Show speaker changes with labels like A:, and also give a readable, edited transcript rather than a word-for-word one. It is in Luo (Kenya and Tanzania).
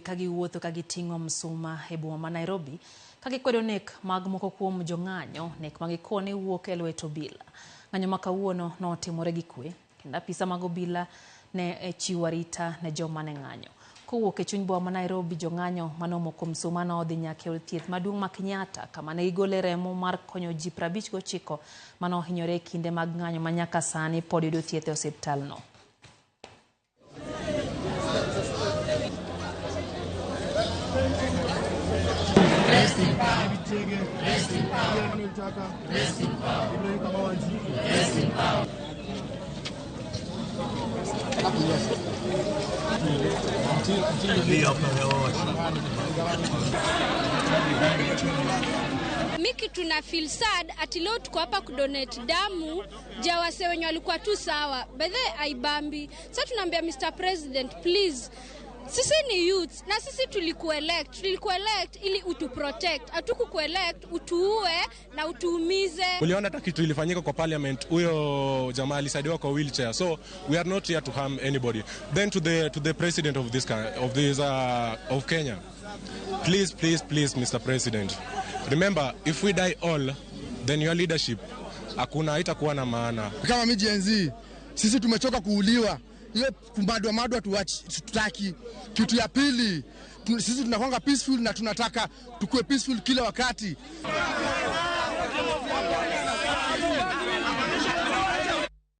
A: ka giwuotho ka giting'o msuma e boma ma Nairobi ka gikwedo nek mag moko kuom jong'anyo, nek ma gikone wuok e lwet obila. Ng'anyo ma kawuono notimore gi kwe kendo apisa mag obila ne chiwo arita ne joma ne ng'anyo. Kowuok e chuny boma ma Nairobi, jong'anyo manomoko msuma nodhi nyaka e od thieth maduong' ma Kenyatta kama ne gigole remo mar konyo ji 59 manohinyore e kinde mag ng'anyo ma nyaka sani pod yudo thieth e osiptalno.
B: Mi kitu na feel sad ati leo tuko hapa kudonate damu ja wase wenye walikuwa tu sawa. By the way, aibambi. Sasa tunaambia Mr. President, please, sisi ni youths na sisi tulikuelect, tulikuelect ili utuprotect, hatukukuelect utuue na utuumize.
C: Uliona hata kitu ilifanyika kwa parliament, huyo jamaa alisaidiwa kwa wheelchair. So we are not here to harm anybody. Then to the president of this of this of Kenya, please, please, please, Mr. President, remember, if we die all, then your leadership hakuna, haitakuwa na maana.
D: Kama mi Gen Z, sisi tumechoka kuuliwa, hiyo kumadwa madwa tuachi, tutaki. Kitu ya pili, sisi tunakwanga peaceful na tunataka tukue peaceful kila wakati.